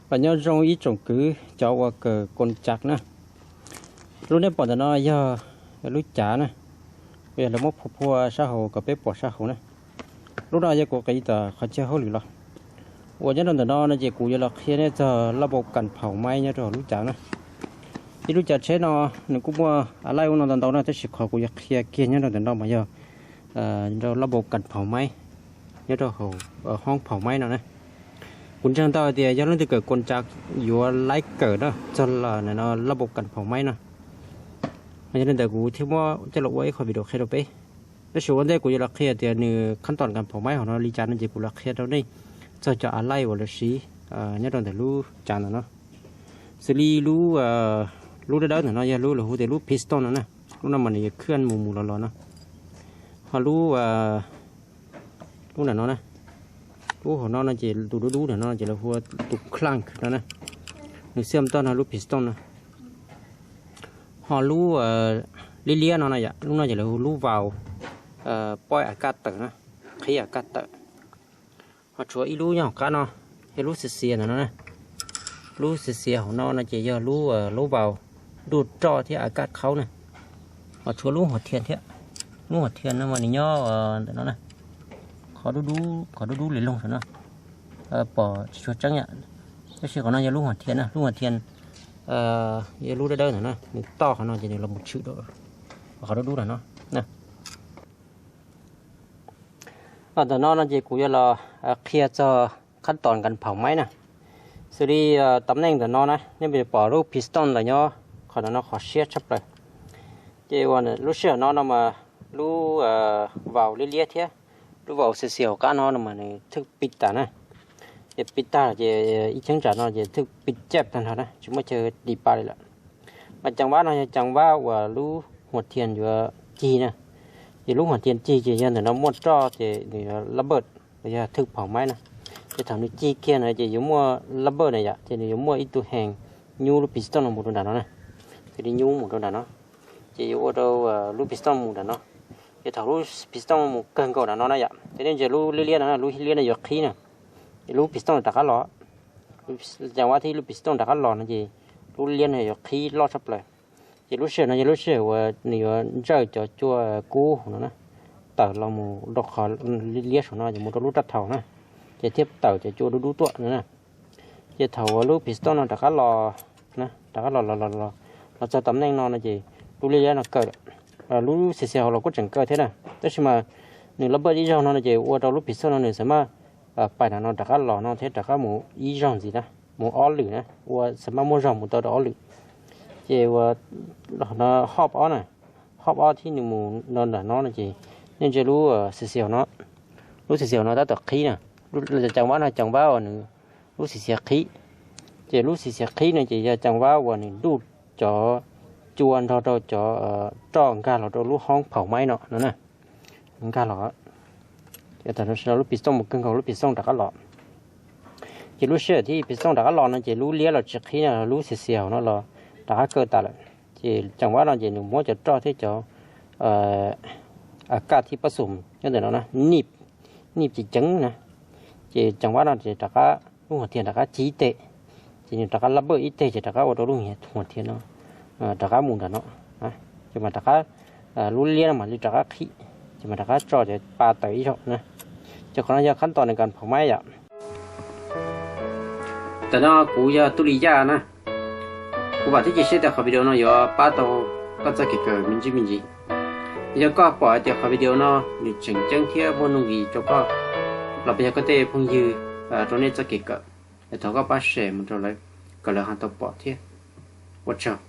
Los nyob zoo ib tsoom kwv cov uas kawm koos tsav na. Lub nej pom ntawm no yog lub cav na, uas yog lawv muab phua phua sab hauv kom peb pom sab hauv na. Lub no yog kuv qiv tom qhov chaw hauj lwm los. Uas nyob rau ntawm no no ces kuv yuav los qhia nej txog laj npau kas phaum maib nyob rau hauv lub cav na. Ib lub cav tsheb no nws kuj muaj a laij ub no ntau ntau na, tab sis qhov kuv yuav qhia kiag nyob rau ntawm no mas yog rau laj npau kas phaum maib nyob rau hauv hoob phaum maib no na. Kuv ntseeg tau hais tias yog leej twg kawm koos tsav yuav laib kawm na txog laj npau kas phaum maib no. Yog li ntawd kuv thiaj muab coj los ua ib qho video qhia rau peb. Tab sis ua ntej kuv yuav los qhia tias nws khab toom kas phaum maib hauv no li cas no ces kuv los qhia rau nej txog cov a laij uas lawv siv nyob rau ntawm lub cav ntawm no. Xws li lub, lub dawb dawb ntawm no yog lub lawv hu tias lub piston no na. Lub no mas nws yuav khwj mus mus los los no. Ho lub, lub ntawm no na, lub hauv no no ces tus dub dub ntawm no ces lawv hu ua tus clank no na. Nws xwb toj no lub piston no. Ho lub liab liab no na yom, lub no ces lawv hu lub vau poj a kaj tawm na, qhib a kaj tawm. Ho tshuav ib lub nyob hauv qab no, yog lub xiav xiav ntawm no na. Lub xiav xiav hauv no no ces yog lub, lub vau ntuj roj thiab a kaj qhaub na. Ho tshuav lub huam thian thiab. Lub huam thian no mas nws nyob ntawm no na, qhov dub dub, qhov dub dub li loog saum no, pom tsis tshua tseeb yom. Tab sis qhov no yog lub huam thian na, lub huam thian yog lub dawb dawb ntawm no, nws toj qhov no ces nws los mus tshwm rau qhov dub dub ntawm no. Ntawm no no ces kuv yuav los qhia txog khab toom kas phaum maib na. Xws li tam neej ntawm no na, nej pom lub piston los nyob qhov ntawm no qhov siab tshaj plaws. Ces uas lub sij hawm no no mas lub vau liab liab thiab lub vau xiav xiav hauv qab no no mas nws thwj pib tag na. Ces pib tag ces ib cheeb tsam no ces thwj pib caj tag nrho na, tsis muaj chaw dim pa li lawm. Mas cees vab no yog cees vab uas lub huam thian yuav cig na. Ces lub huam thian cig ces yog ntawm no muaj roj ces nws yuav lab npawj los yog thwj phaum maib na. Ces thaum nws cig kiag no ces yuav muaj lab npawj na yom, ces nws yuav muaj ib tug hees nyub lub piston no mus rau nram no na. Ces nws nyub mus rau nram no, ces yuav ua rau lub piston mus nram no. Ces thaum lub piston mus kawg nkaus nram no na yom, ces nej ntsia lub liab liab no, lub liab no yuav qhib na. Ces lub piston rov qab los, cees vab thiab lub piston rov qab los no ces lub liab no yuav qhib loj tshaj plaws. Ces lub sij hawm no yog lub sij hawm uas nws yuav ntsawj cov cua kub hauv no na, tawm los mus rau qhov liab saum no ces mus rau lub raj thaum na, ces thiaj tawm cov cua dub dub tuaj no na. Ces thaum uas lub piston no rov qab los, rov qab los los los los txog tam neej no no ces lub liab liab no kaw lawm. Lub xiav xiav hauv los kuj tseem kaw thiab na, tab sis mas nws lab npawj ib zaug no no ces ua rau lub piston no nws xav maj pais nram no rov qab los no thiab rov qab mus ib zaug ntxiv na, mus ob lwm na, ua xav maj muaj zog mus tau rau ob lwm. Ces ua no hop ob na, hop ob thiab nws mus no nram no no ces nej ntsia lub xiav xiav hauv no, lub xiav xiav hauv no tab tom qhib na. Cees vab no cees vab uas nws lub xiav xiav qhib. Ces lub xiav xiav qhib no ces yog cees vab uas nws ntuj cov cua nrog rau cov roj nkag los rau lub hoob phaum maib no no na, nkag los. Ces tam sim no lub piston mus kawg nkaus lub piston rov qab los. Ces lub sij hawm thiab piston rov qab los no ces lub liab los tsis qhib no, lub xiav xiav hauv no los rov qab kaw tas lawm. Ces cees vab no ces nws muab cov roj thiab cov a kaj thiab pab xum nyob ntawm no na, nij, nij ceev ceev na. Ces cees vab no ces rov qab lub huam thiab rov qab cig ib teg, ces nws rov qab lab npawj ib teg ces rov qab ua rau lub huam thiab no rov qab mus nram no. Ces mas rov qab lub liab no mam li rov qab qhib, ces mas rov qab tso cov pa tawm ib zaug na. Ces qhov no yog khab toom nws kas phaum maib yom. Tam no kuv yog Tub Lis Yaj na. Kuv vam thiab cia siab tias qhov video no yuav pab tau koj txoj kev kawm me ntsis me ntsis. Yog koj pom hais tias qhov video no nws tseem ceeb thiab muaj nuj nqis rau koj los puas yog koj tej phooj ywg rau nej txoj kev kawm, es thov koj pab share mus rau lawv kom lawv ho tau pom thiab. Ua tsaug.